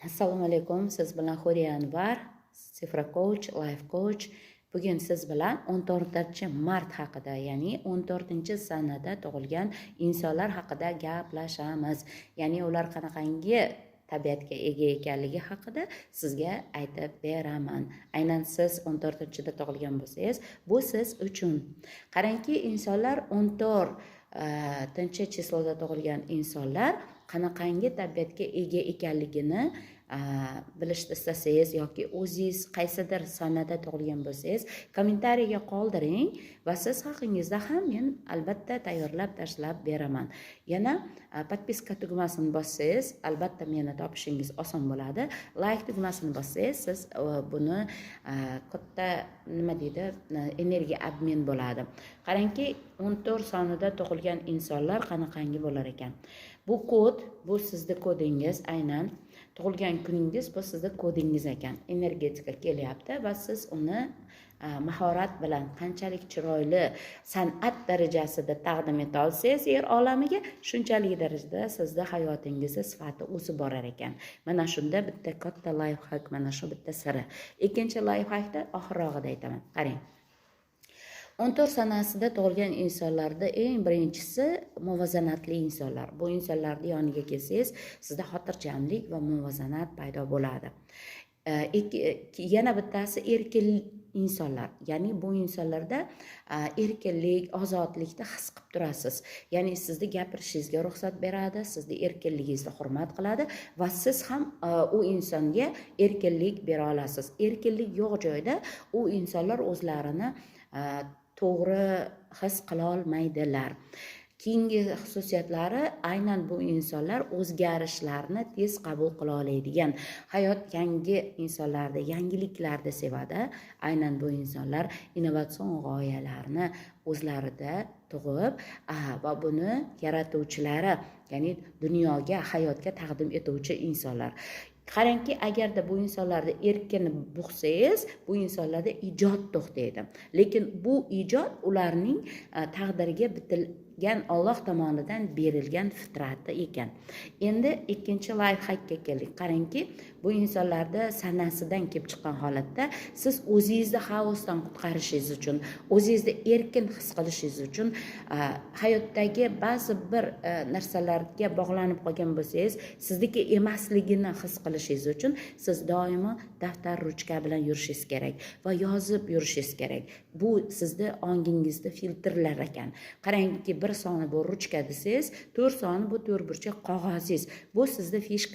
Assalomu alaykum, siz bilan Xuriya Anvar, цифра coach, life coach. Bugun siz bilan 14 mart haqida, ya'ni 14 sanada tug'ilgan insonlar haqida gaplashamiz. Ya'ni ular qanaqangi tabiatga ega ekanligi haqida sizga aytib beraman. Aynan siz 14-da tug'ilgan bo'lsangiz, bu siz uchun. Qarangki, insonlar 14 число da tug'ilgan insonlar qanaqangi tabiatga ega ekanligini bilishni istasangiz yoki o'zingiz qaysidir sanada tug'ilgan bo'lsangiz, kommentariyaga qoldiring va siz haqingizda ham men albatta tayyorlab tashlab beraman. Yana подписка tugmasini bossangiz, albatta meni topishingiz oson bo'ladi. Layk tugmasini bossangiz, siz buni katta, nima deydi, energiya обмен bo'ladi. Qarangki, 14 sonida tug'ilgan insonlar qanaqangi bo'lar ekan? Bu kod, bu sizni kodingiz. Aynan tug'ilgan kuningiz bu sizni kodingiz ekan. Energetika kelyapti va siz uni mahorat bilan qanchalik chiroyli san'at darajasida taqdim eta olsangiz yer olamiga, shunchalik darajada sizni hayotingizni sifati o'sib borar ekan. Mana shunda bitta katta лайфхак, mana shu bitta siri. Ikkinchi лайфхак ni oxirrog'ida aytaman. Qarang, 14 sanasida tug'ilgan insonlarda eng birinchisi muvozanatli insonlar. Bu insonlarni yoniga kelsangiz, sizda xotirjamlik va muvozanat paydo bo'ladi. Yana bittasi erkin insonlar, ya'ni bu insonlarda erkinlik, ozodlikni his qilib turasiz. Ya'ni sizni gapirishingizga ruxsat beradi, sizni erkinligingizni hurmat qiladi va siz ham u insonga erkinlik bera olasiz. Erkinlik yo'q joyda u insonlar o'zlarini to'g'ri his qilolmaydilar. Keyingi xususiyatlari, aynan bu insonlar o'zgarishlarni tez qabul qila oladigan, hayot yangi insonlarni, yangiliklarni sevadi. Aynan bu insonlar innovatsion g'oyalarni o'zlarida tug'ib va buni yaratuvchilari, ya'ni dunyoga, hayotga taqdim etuvchi insonlar. Qarangki, agarda bu insonlarni erkini bug'sangiz, bu insonlarda ijod to'xtaydi. Lekin bu ijod ularning taqdiriga bitilgan, Olloh tomonidan berilgan fitrati ekan. Endi ikkinchi лайфхак ka keldik. Qarangki, bu insonlarda sanasidan kelib chiqqan holatda siz o'zingizni xaosdan qutqarishingiz uchun, o'zingizni erkin his qilishingiz uchun, hayotdagi ba'zi bir narsalarga bog'lanib qolgan bo'lsangiz, sizniki emasligini his qilishingiz uchun siz doimo daftar, ruchka bilan yurishingiz kerak va yozib yurishingiz kerak. Bu sizni ongingizda filtrlar ekan. Qarangki, bir soni bu ruchka desangiz, to'rt soni bu to'rtburchak qog'ozingiz, bu sizni фишка.